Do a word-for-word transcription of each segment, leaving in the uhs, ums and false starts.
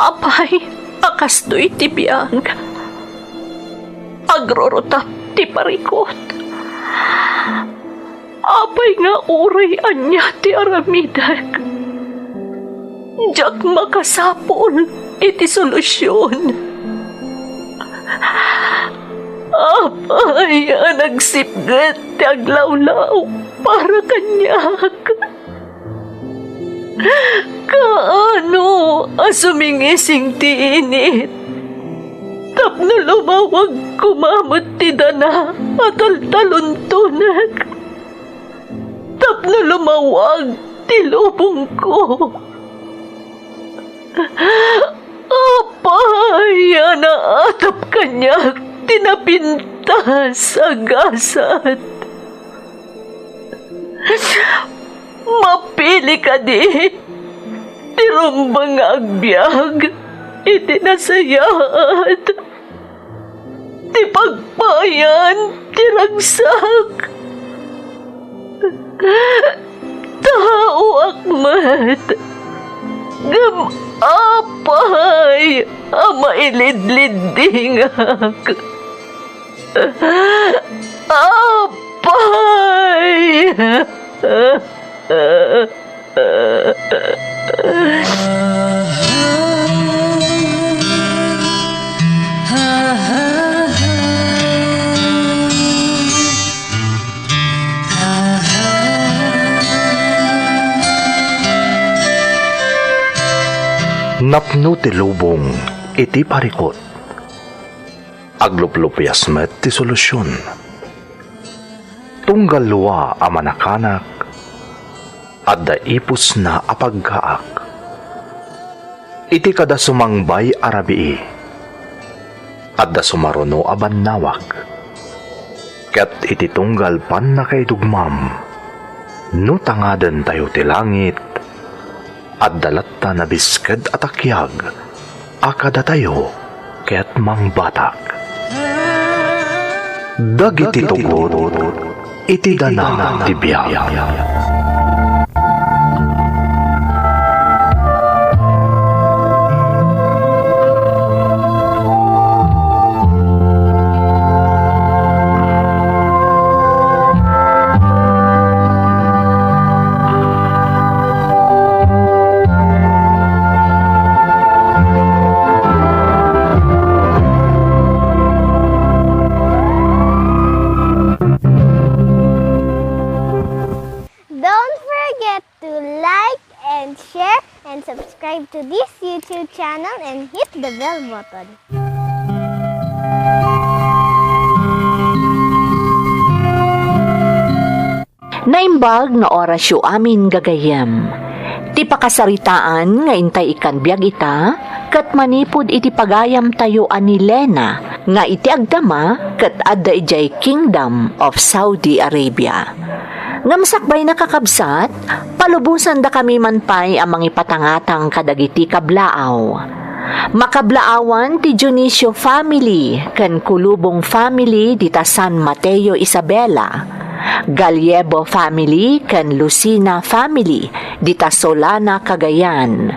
Apay a kastoy ti biag? Agrurutap ti parikut. Apay nga uray ania ti aramidek, diak makasapul iti solusion. Apay a nagsipget ti aglawlaw para kaniak? Kaano a sumingising ti init tapno lumawag koma met ti dana a taltaluntonek? Tapno lumawag ti lubongko. Apay a naatap kaniak ti napintas a gasat? Mapili kadi ti rumbeng nga agbiag iti nasayaat ti pagpayan ti ragsak. Taoak met, ngem apay a mailidliddingak? Apay! Napno ti lubong iti parikut. Agluplupias met ti solusion. Tunggal lua a manakanak, adda ipusna a paggaak. Iti kada sumangbay a rabii, adda sumaruno a bannawag. Ket iti tunggal pannakaidugmam, no tangadentayo ti langit, adda latta nabisked a takiag a kadatayo ket mangbatak. Dagiti tugot iti dana ti biag. Don't forget to like and share and subscribe to this YouTube channel and hit the bell button. Naimbag nga orasyo amin gagayyem. Ti pakasaritaan nga intay ikkan biag ita, ket manipud iti pagayamtayo a ni Lena nga iti agdama ket adda idiay Kingdom of Saudi Arabia. Ngem sakbayna, kakabsat, palubosandakami man pay a mangipatangatang kadagiti kablaaw. Makablaawan ti Dionisio family ken Kulubong family dita San Mateo, Isabela, Gallego family ken Lucina family dita Solana, Cagayan,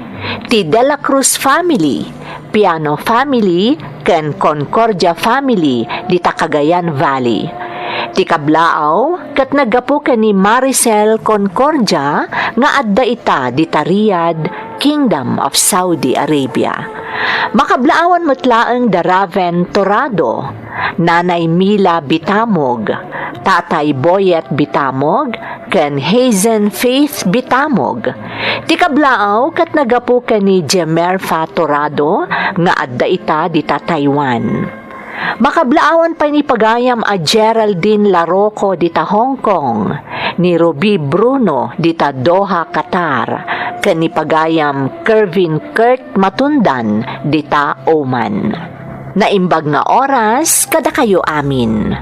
ti De La Cruz family, Piano family, ken Concordia family dita Cagayan Valley. Ti kablaaw ket naggapu ken ni Maricel Concordia nga adda ita dita Riyadh, Kingdom of Saudi Arabia. Makablaawan met laeng da Raven Torado, Nanay Mila Bitamog, Tatay Boyet Bitamog, ken Hazen Faith Bitamog. Ti kablaaw ket naggapu ken ni Jemerfa Torado nga adda ita dita Taiwan. Makablaawan pay ni pagayam a Geraldine Laroco dita Hong Kong, ni Ruby Bruno dita Doha, Qatar, ken ni pagayam Kervin Kurt Matundan dita Oman. Naimbag nga oras kadakayo amin.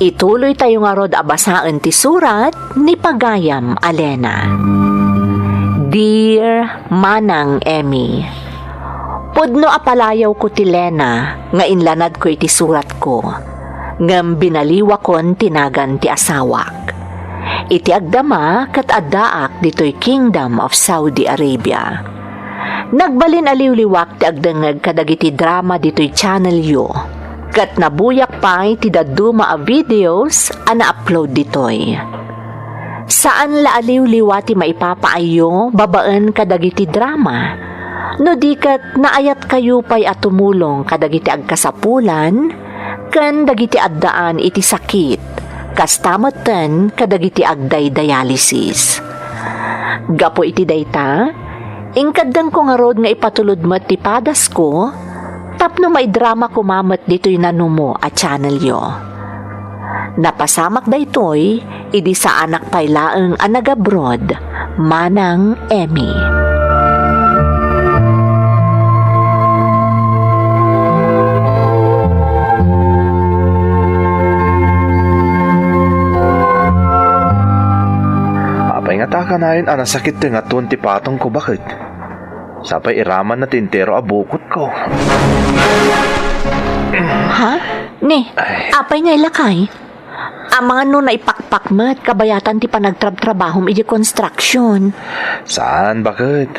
Ituloytayo ngarud a basaen ti surat ni pagayam a Lena. Dear Manang Emmy, pudno a palayawko ti Lena nga inlanadko iti suratko, ngem binaliwakon ti nagan ti asawak. Iti agdama ket addaak ditoy Kingdom of Saudi Arabia. Nagbalin a liwliwak ti agdengngeg kadagiti drama ditoy channelyo, ket nabuyak pay ti dadduma a videos a na-upload ditoy. Saan la a liwliwa ti maipapaayyo babaen kadagiti drama, no di ket naayatkayo pay a tumulong kadagiti agkasapulan ken dagiti addaan iti sakit, kasta metten kadagiti agdaydialysis. Gapu iti dayta, inkeddengko ngarud nga ipatulod met ti padasko tapno maidrama koma met ditoy nanumo a channelyo. Napasamak daytoy idi saanak pay laeng a nagabroad, Manang Emmy. Apay ngata kanayon a nasakit ti ngatuon ti patongko, baket? Sapay iramanna ti entero a bukotko. Ha? Ni, Ay. Apay nga ilakay? Amangan no naipakpak met kabayatan ti panagtrabtrabahom iti construction. Saan, baket?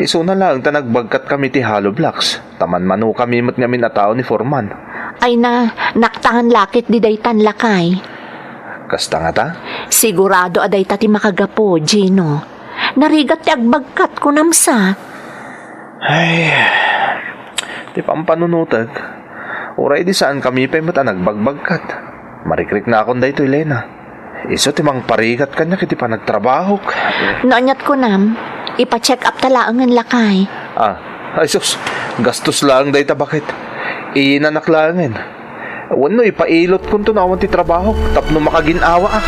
Isuna laeng ta nagbagkatkami ti hollow blocks, ta manmanokami met ngamin a tao ni foreman. Ay na, naktangan lakit di daytan lakay. Kasta ngata? Sigurado a dayta ti makagapu, Gino. Narigat ti agbagkat, kunam sa. Ay, ti pampanunotek, uray di saankami pay met a nagbagbagkat. Marikriknakon daytoy, Lena. Isu ti mangparigat kaniak iti panagtrabahok. No aniat kunam, ipa-check up ta laengen lakay. Ah, ay sus, gastos laeng dayta, baket. Iyinanak laengen. Wenno ipailotkonto no awan ti trabaho tapno makagin-awaak.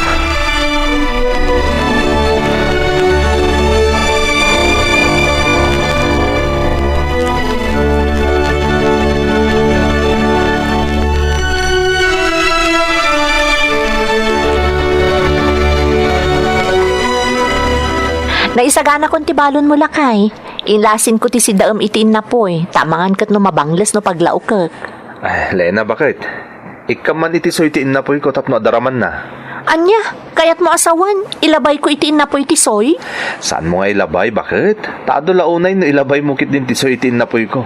Naisaganakon ti balonmo, lakay. Inlasinko ti sidaem iti innapuy, ta amangan ket no mabangles no paglaukek. Ay, Lena, baket? Ikkam man iti soy ti innapuyko tapno adaramanna. Ania? Kayatmo a sawen, ilabayko iti innapuy ti soy? Saanmo nga ilabay, baket? Ta adu la unay no ilabaymo ketdin ti soy iti innapuyko.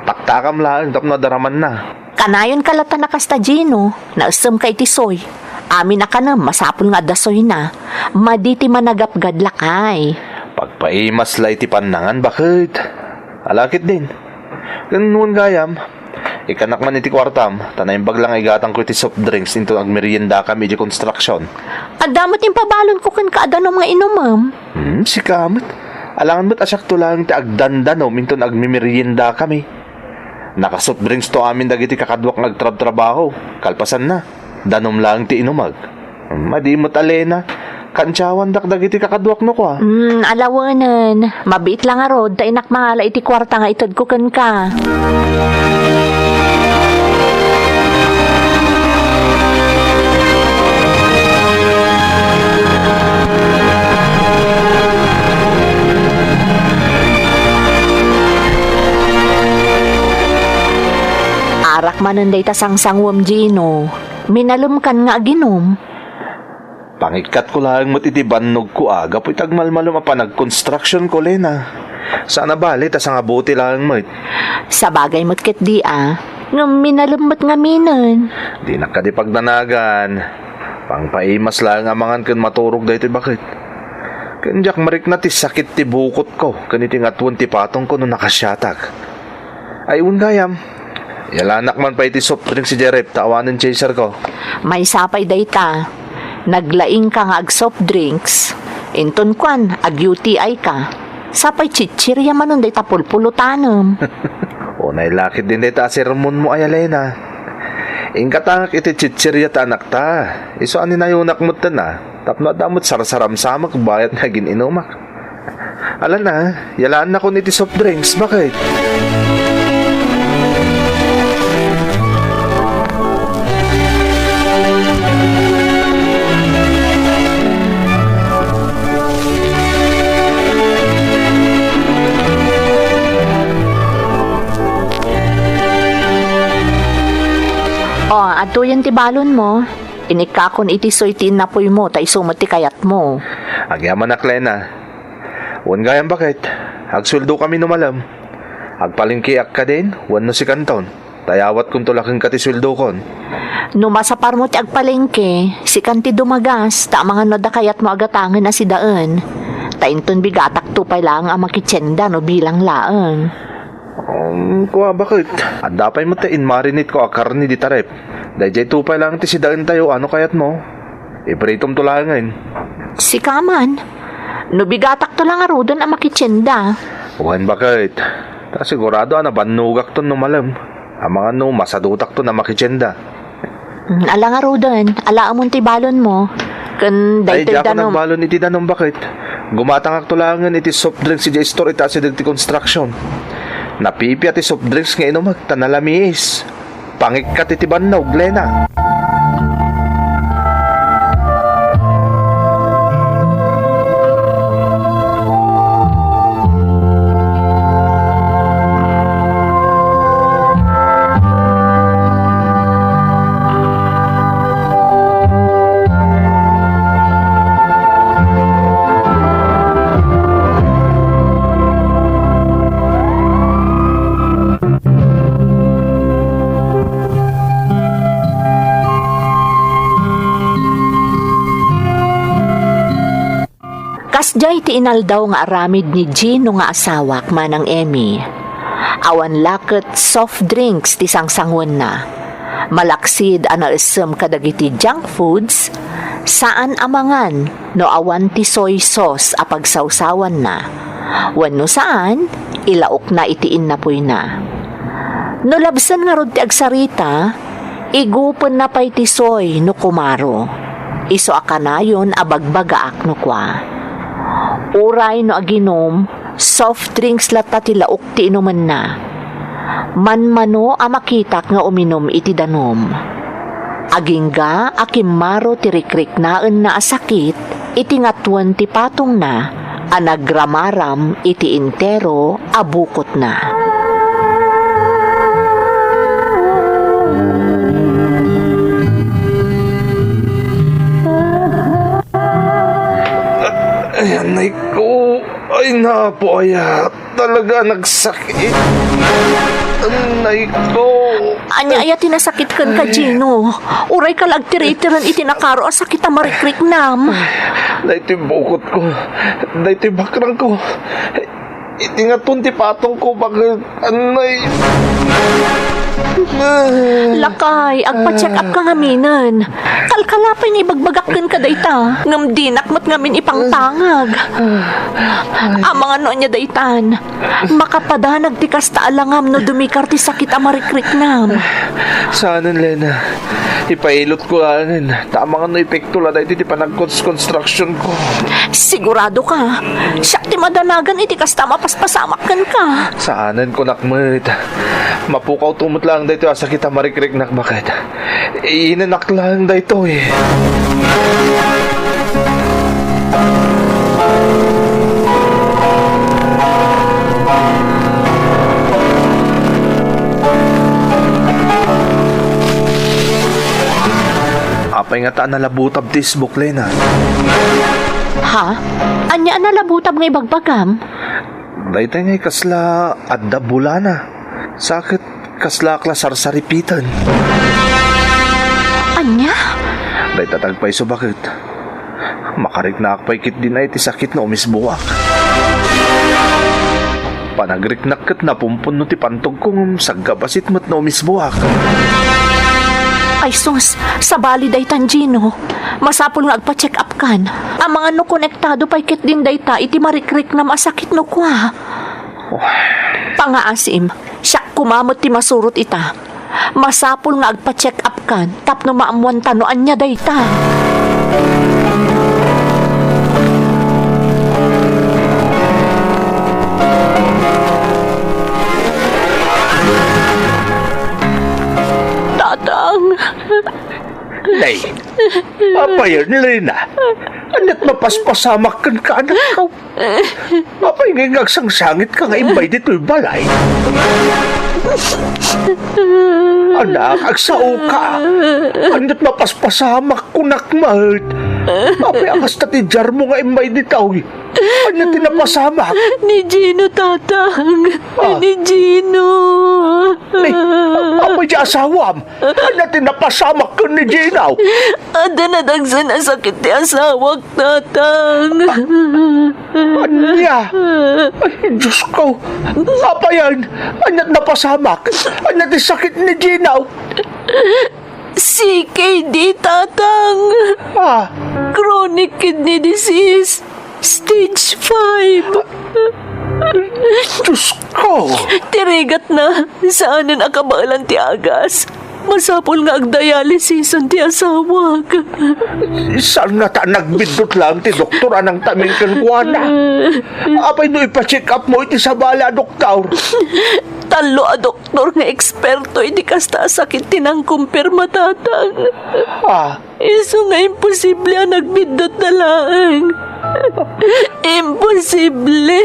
Taktakam laeng tapno adaramanna. Kanayonka latta a kasta, Gino, naessemka iti soy. Amin a kanem, masapul nga adda soyna. Madi ti managapgad lakay. Pagpaimas la iti pannangan, baket? Ala ketdin. Ken wen gayam, ikkanak man iti kuartam, ta naimbag la nga igatangko iti soft drinks inton agmeriendakami iti construction. Adda met impabalonko kenka a danom nga inumem. Hmm, sika met. Alangan met a siakto laeng ti agdandanom inton agmemeriendakami. Naka-soft drinks to amin dagiti kakaduak nga agtrabtrabaho. Kalpasanna, danom laeng ti inumek. Madi met a, Lena. Kantiawandak dagiti kakaduak no kua. Hmm, alawenen. Mabiit la ngarud ta innak mangala iti kuarta nga itedko kenka. Arak manen dayta sangsanguem, Gino. Minalemkan nga aginum. Pangikkatko laeng met iti bannogko a gapu iti agmalmalem a panagkonstruksionko, Lena. Saan a bale ta sangabuti laeng met. Sabagay met ketdi a, ngem minalem met ngaminen. Dinak kadi pagdanagan. Pangpaimas laeng a mangan ken maturog daytoy baket. Ken diak marikna ti sakit ti bukotko ken iti ngatuen ti patongko no nakasiatak. Ay, wen gayam. Yalanak man pay ti soft drinks idiay ref ta awanen chaserko. Maysa pay dayta. Naglaingka nga ag-soft drinks. Inton kuan, ag-U T I ka. Sapay chichirya manen dayta pulpulutanem. Unay la ketdin dayta a sermonmo, aya, Lena. Inkatangak iti chichirya ta anakta. Isu a ninayonak metten a. Tapno adda met sarsaramsamek bayat nga agin-inumak. Ala na, yalaannakon iti soft drinks, baket? O, adtoyen ti balonmo. Inikkakon iti soy ti innapuymo, ta isu met ti kayatmo. Agyamanak, Lena. Wen gayam, baket, agsueldo kami no malem. Agpalengkeak kadin, wenno sikanton. Tayawatkonto la kenka ti sueldokon. No masaparmo ti agpalengke, sikan ti dumagas, ta amangan no adda kayatmo a gatangen a sidaen. Ta inton bigatakto pay laeng a makitienda no bilang laeng. Um, kua, baket. Adda pay met ti inmarinate ko a karne dita ref. Daydiay to pay laeng ti sidaentayo, ano kayatmo? Ipritom to laengen. Sika man. No bigatak to la ngaruden a makitienda. Wen, baket. Ta sigurado a nabannogakton no malem. Amangan no masadutakton a makitienda. Mm, ala ngaruden, alaemon ti balonmo. Ken Ay, daytoy diak danum. Nagbalon iti danum, baket. Gumatangakto laengen iti soft drinks idiay store iti asideg ti construction. Napipia ti soft drinks nga inumek ta nalamiis. Pangikkat iti bannog, Lena. Kasdiay ti inaldaw nga aramid ni Gino nga asawak, Manang Emmy. Awan la ket soft drinks ti sangsanguenna. Malaksid a naessem kadagiti junk foods, saan a mangan no awan ti soy sauce a pagsawsawanna. Wenno saan, ilaokna iti innapuyna. No labsen ngarud ti agsarita, igupenna pay ti soy no kumaro. Isu a kanayon a bagbagaak no kua. Uray no aginom, soft drinks latta ti laok ti inumenna. Manmano a makitak nga uminum iti danum. Agingga a kimmaro ti rikriknaenna a sakit iti ngatuen ti patongna a nagramaram iti intero a bukotna. Ay, anay ko. Ay, napo, aya. Talaga nagsakit. Anay ko. Ania aya ti nasakit kenka, Gino? Uray ka la agtiritiren iti nakaro a sakit a marikriknam. Daytoy bukot ko. Daytoy bakrang ko. Iti ngatuen ti patong ko, baket, anay. Lakay, agpa-check up ka ngaminen. Kalkalapay nga ibagbagak kenka dayta, ngem dinak met ngamin ipangtangag. Amangan no ania daytan. Makapadanag ti kasta a langam no dumikar ti sakit a marikriknam. Saanen, Lena. Ipailot ko laengen. Ta amangan no epekto la daytoy ti panagkonstruction ko. Sigurado ka? Siak ti madanagan iti kasta a mapaspasamak kenka. Saanen, kunak met. Mapukawto met laeng daytoy a sakit a marikriknak, baket. Iinanak laeng daytoy. Apay ngata a nalabutab ti isbuk, Lena? Ha? Ania a nalabutab nga ibagbagam? Dayta ngay kasla adda bulana. Sa ket kasla ak la sarsaripiten. Ania? Dayta ti agpayso, baket. Makariknaak pay ketdin iti sakit no umisbuak. Panagriknak ket napumpunno ti pantogko ngem saggabasit met no umisbuak. Ay sus, sabali daytan, Gino. Masapul nga agpa-check up kan. Amangan no konektado pay ketdin dayta iti marikriknam a sakit no kua. Pangaasim, siak koma met ti masurot ita. Masapul nga agpa-check up kan tapno maammoanta no ania dayta. Tatang. Nay, Apayen, Lena? Ania't mapaspasamak kenka, anakko? Apay ngay nga agsangsangitka nga immay ditoy balay? Anak, agsaoka. Ania't mapaspasamak, kunak met. Apay a kasta ti diarmo nga immay ditoy? Ania ti napasamak? Ni Gino, Tatang. Ah. Ni Gino. Ni, apay ti asawam? Ania ti napasamak ken ni Gino? Adda nadagsen a sakit ti asawak, Tatang. Ania? Ay, Diyos ko. Apayan? Ania ti napasamak? Ania ti sakit ni Gino? C K D, Tatang. Ah. Chronic kidney disease. Stage five. Diyos ko! Ti rigatna, saanen a kabaelan ti agas. Masapul nga agdialysisan ti asawak. Saan ngata a nagbiddut laeng ti doktor a nangtaming kenkuana? Apay no ipa-check up mo iti sabali a doktor? Tallo a doktor nga eksperto iti kasta a sakit ti nangkumpirma, Tatang. Ah. Isu nga imposible a nagbiddutda laeng. Imposible.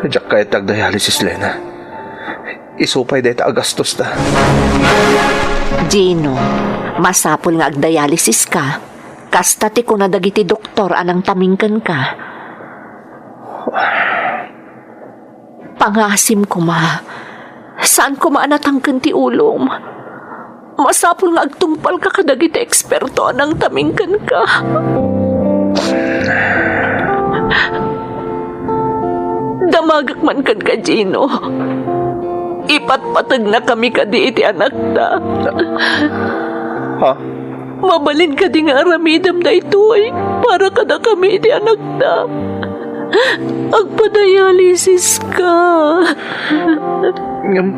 Diak kayat ti agdialysis, Lena. Isu pay dayta a gastosta. Gino, masapul nga agdialysis ka. Kasta ti kuna dagiti doktor a nangtaming kenka. Pangasim koma. Saan koma a natangken ti ulom. Masapul nga agtungpalka kadagiti eksperto a nangtaming kenka. Damagek man kenka, Gino. Ipatpategnakami kadi iti anakta. Ha? Mabalin kadi nga aramidem daytoy para kadakami iti anakta? Agpadialysis ka. Ngem,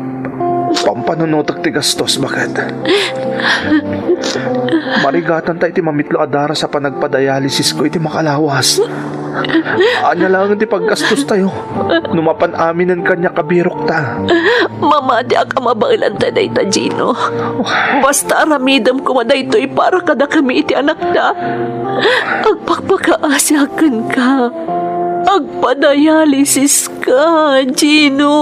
pampanunotek ti gastos, baket. Marigatanta iti mamitlo a daras a panagpadialysis ko iti makalawas. Ania laeng ti paggastostayo no mapan aminen kaniak a birokta? Mamatiak a mabaelanta dayta, Gino. Basta aramidem koma daytoy para kadakami iti anakta. Agpakpakaasiak kenka. Agpadialysis ka, Gino.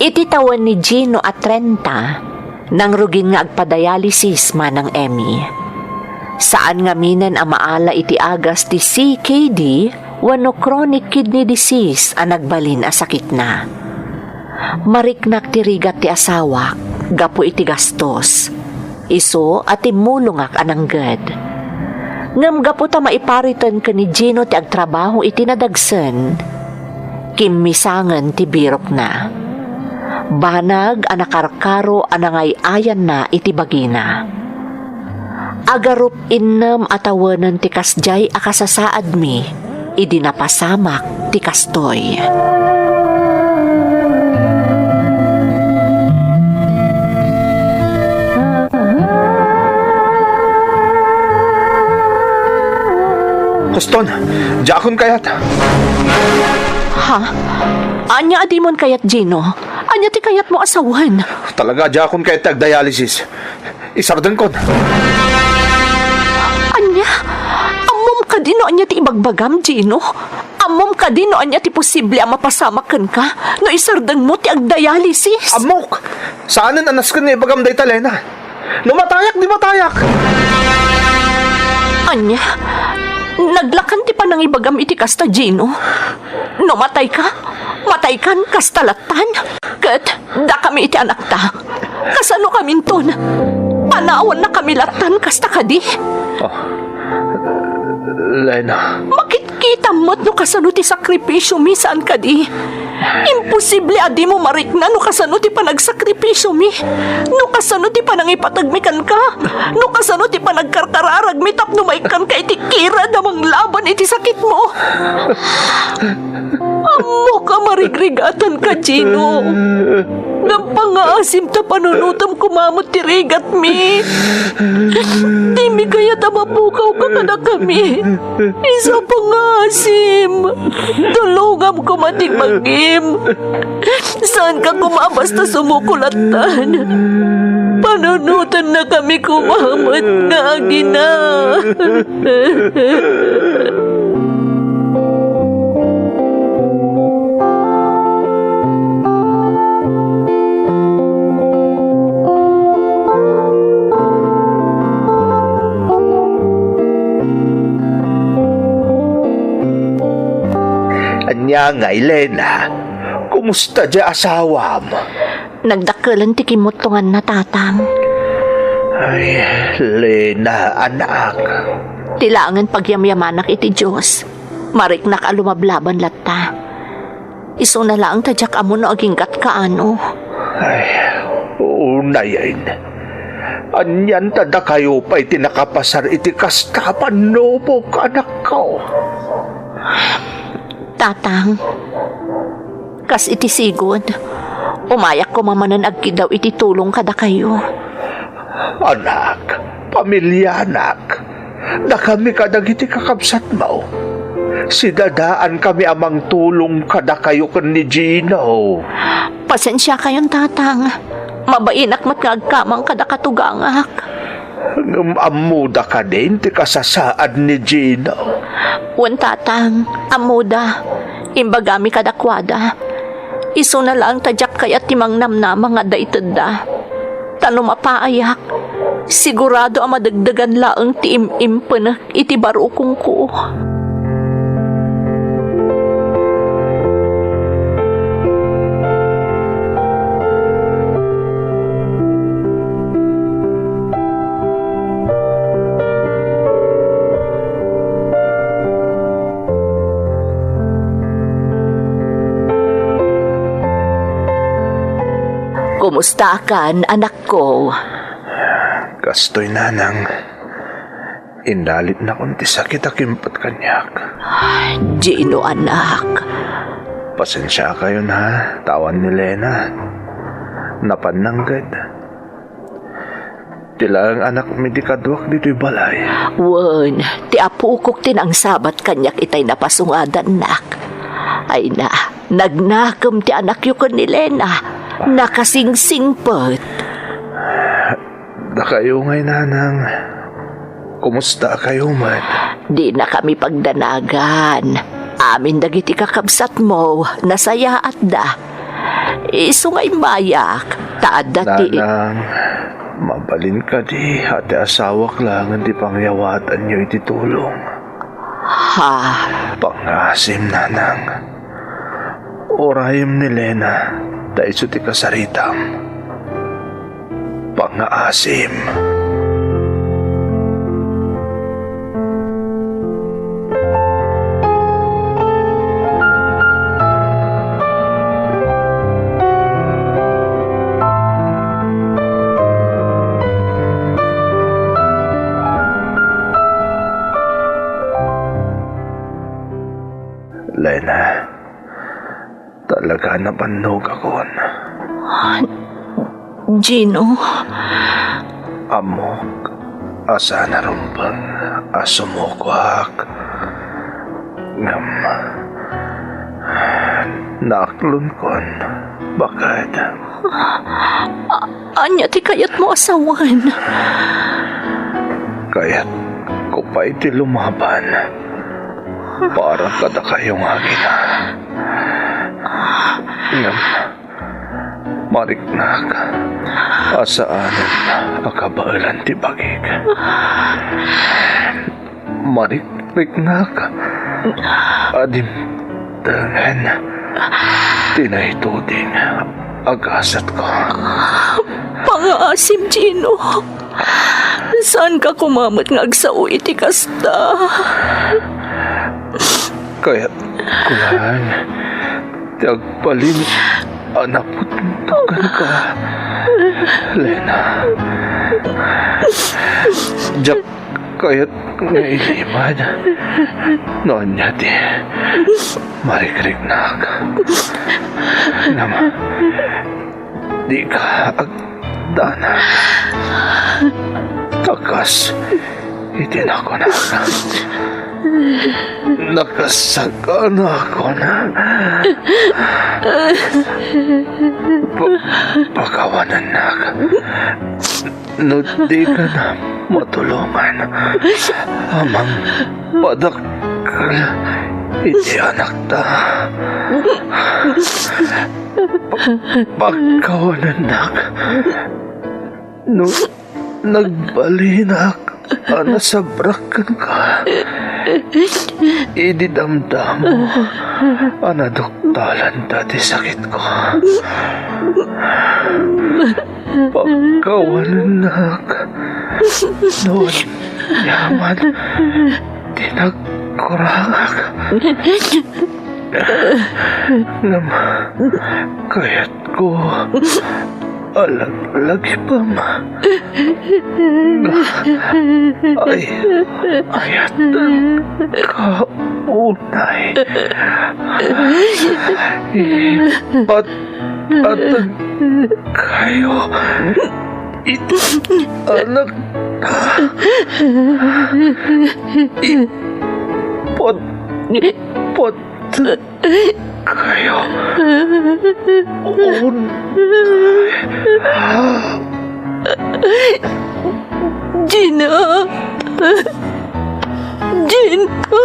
Iti tawen ni Gino a trenta, nangrugin nga agpadialysis Manang Emmy. Saan ngaminen a maala iti agas ti C K D wenno chronic kidney disease a nagbalin a sakitna. Mariknak ti rigat ti asawak gapu iti gastos. Isu a timmulongak a nangged. Ngem gapu ta maipariten ken ni Gino ti agtrabaho iti nadagsen, kimmisangen ti birokna. Banag a nakarkaro a nangay-ayanna iti bagina. Agarup innem a tawenen ti kasdiay a kasasaadmi idi napasamak ti kastoy. Huston, diakon kayat. Ha? Ania a dimon kayat, Gino? Ania ti kayatmo a sawen? Talaga, diakon kayat ti agdialysis. Isardengkon. Ania? Ammom kadi no ania ti ibagbagam, Gino? Ammom kadi no ania ti posible a mapasamak kenka no isardengmo ti agdialysis? Ammok! Saanen a nasken nga ibagam dayta, Lena. No matayak, di matayak! Ania? Naglakan ti panangibagam iti kasta, Gino. No matayka, mataykan kasta lattan. Ket dakami iti anakta. Kasano kaminton? Panawannakami lattan kasta kadi? Ah, Lena. Makitkitam met no kasano ti sakripisiomi, saan kadi? Imposible a dimo marikna no kasano ti panagsakripisiomi, no kasano ti panangipategmi kenka, no kasano ti panagkarkararagmi tapno maikkanka iti kirad a manglaban iti sakitmo. Ammok a marigrigatanka, Gino. Ngem pangngaasim ta panunotem koma met ti rigatmi. Dimi kayat a mapukawka kadakami. Isu a pangngaasim, tulongam koma ti bagim. Saanka koma a basta sumuko lattan. Panunotennakami koma met nga agina. Ania ngay, Lena? Kumusta diay asawam? Nagdakkelan ti kimmuttonganna, Tatang. Ay, Lena, anak. Ti laengen pagyamyamanak iti Dios, mariknak a lumablaban latta. Isuna laeng ta diak ammo no aginggatka, ano. Ay, unayen. Anian ta dakayo pay ti nakapasar iti kasta a pannubok, anakko? Tatang, kas iti sigud, umayak koma manen agkiddaw iti tulong kadakayo. Anak, pamilianak, dakami kadagiti kakabsatmo. Sidadaankami a mangtulong kadakayo ken ni Gino. Pasensiakayon, Tatang. Mabainak met nga agkamang kada katugangak. Ngem ammoda kadin ti kasasaad ni Gino? Wen, Tatang, ammoda. Imbagami kadakuada. Isuna laeng ta diak kayat ti mangnamnama nga adda itedda. Ta no mapaayak, sigurado a madegdegan laeng ti im-impenek iti barukongko. Kumustakan, anakko? Kastoy, nanang. Indalitnakon ti sakit a kimpet kaniak. Gino, anak. Pasensiakayon, ha, ta awan ni Lena. Napan nangged. Ti laeng anakmi ti kaduak ditoy balay. Wen, ti apokok ti nangsabat kaniak itay napasungadannak. Ay na, nagnakem ti anakyo ken ni Lena. Nakasingsingpet. Dakayo ngay, nanang. Kumusta kayo met? Dinakami pagdanagan. Amin dagiti kakabsatmo, nasayaatda. Isu nga immayak, ta adda ti Nanang, mabalin kadi a ti asawak laengen ti pangyawatanyo iti tulong? Ha? Pangngaasim, nanang. Urayem ni Lena, ta isu ti kasaritam. Pangngaasim. Lena, talaga napannogakon. Gino? Ammok a saan a rumbeng a sumukoak. Ngem, naaklonkon, baket. A-, ania ti kayatmo a sawen? Kayatko pay ti lumaban para kadakayo nga agina. Ngem, mariknak a saanen a kabaelan ti bagik. Marik-, Riknak, adim tengen ti naituding a gasatko. Pangaasim, Gino. Saanka koma met nga agsao iti kasta. Kayatko laeng ti agbalin a napudno kenka, Lena. Diak kayat nga ilimad no ania ti marikriknak. Ngem dika agdanag ta kas iti nakunak, nakasaganakon. Pa-, pakawanennak no dikan matulongan a mangpadakkel iti anakta. Pa-, pakawanennak no nagbalinak a nasabrak kenka idi damdamo a naduktalanta ti sakitko. Pakawanennak no aniaman ti nagkurangak. Ngem kayatko a laglagipem nga ay-ayatenka unay. Ipat-ateg kayo iti anakta. Ipat-, pat- kayo. Un-, Gina! Gina!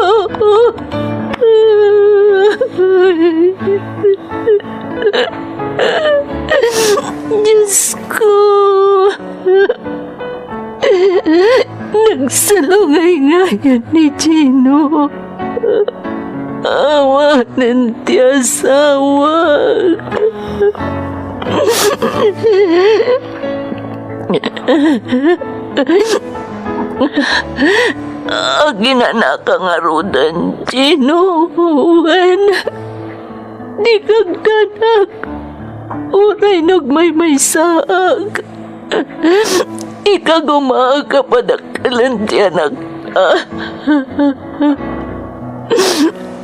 Diyos ko! Nagsalungayngayan ni Gino. Awanen ti asawak. Aginanaka ngaruden, Gino, wen dika agdanag, uray no agmaymaysaak. Ikagumaak a padakkelen ti anakta.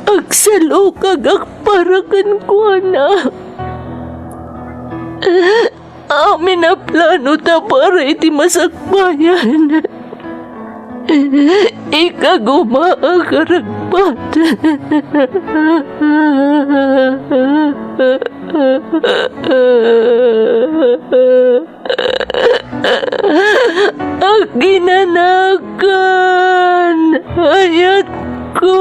Agsalukagak para kenkuana. Amin a planota para iti masakbayan. Ikagumaak a ragpat. Aginanakan, ayatko.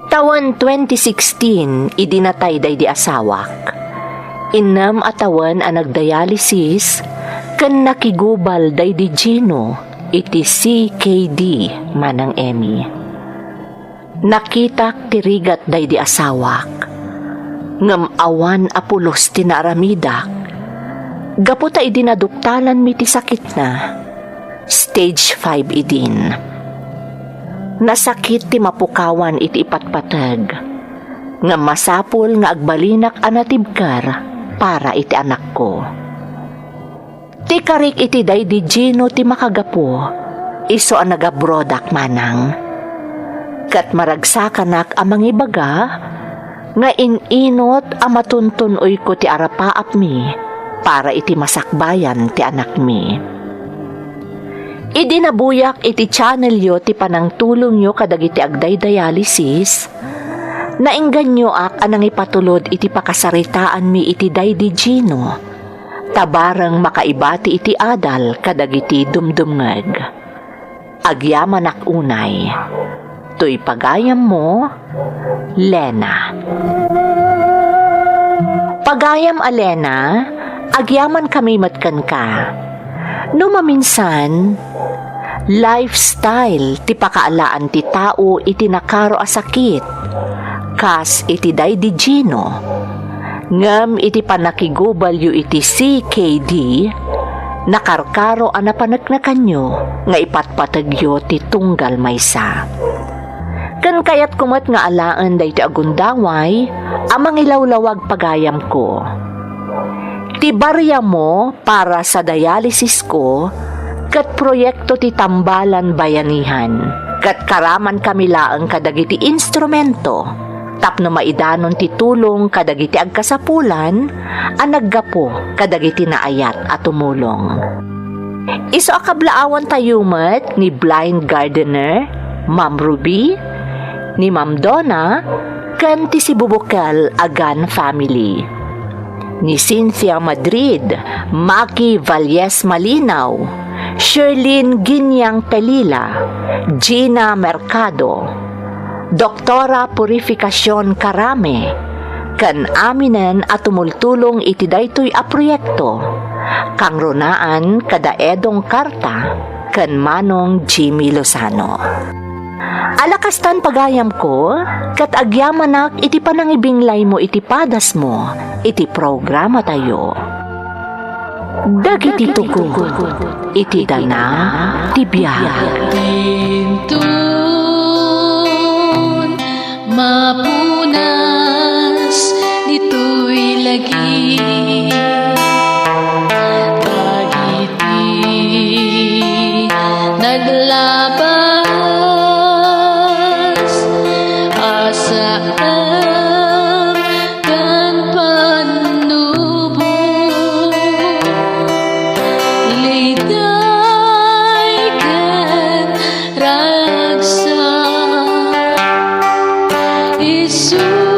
Tawen twenty sixteen idi natay daydi asawak. Innem a tawen a nagdialysis ken nakigubal daydi Gino iti C K D Manang Emmy. Nakitak ti rigat daydi asawak, ngem awan a pulos ti naaramidak. Gapu ta idi naduktalanmi ti sakitna, stage five idin. Nasakit ti mapukawan iti ipatpateg. Ngem masapul nga agbalinak a natibker para iti anakko. Ti karik iti daydi Gino ti makagapu, isu a nagabrodak manang. Ket maragsakanak a mangibaga nga in-inut a matuntun-oyko ti arapaapmi para iti masakbayan ti anakmi. Idi nabuyak iti channelyo ti panangtulongyo kadagiti agdaydialysis, naingganyoak a nangipatulod iti pakasaritaanmi iti daydi Gino, ta bareng makaibati iti adal kadagiti dumdumngeg. Agyamanak unay. Toy pagayammo, Lena. Pagayam a Lena, agyamankami met kenka. No maminsan, lifestyle ti pakaalaan ti tao iti nakaro a sakit, kas iti daydi Gino. Ngem iti pannakigubalyo iti C K D, nakarkaro a napaneknekanyo nga ipatpategyo ti tunggal maysa. Ken kayatko met nga alaen daytoy a gundaway a mangilawlawag pagayamko. Ti bariamo para sa dialysisko ket proyekto ti Tambalan Bayanihan, ket karamankami laeng kadagiti instrumento tapno maidanon ti tulong kadagiti agkasapulan a naggapu kadagiti naayat a tumulong. Isu a kablaawantayo met ni blind gardener, Ma'am Ruby, ni Ma'am Donna, ken ti sibubukel a Gan family. Ni Cynthia Madrid, Maki Valles Malinaw, Sherlyn Ginyang Pelila, Gina Mercado, Doktora Purificacion Carame, ken aminen a tumultulong iti daytoy a proyekto, kangrunaan kada Edong Carta ken Manong Jimmy Lozano. Ala kastan pagayamko, ket agyamanak iti panangibinglaymo iti padasmo iti programatayo. Dagiti tugot iti dana ti biag. Dintun mapunas ditoy lagi. Dagiti naglabas a saan ken pannubo. Liday ken ragsak, isu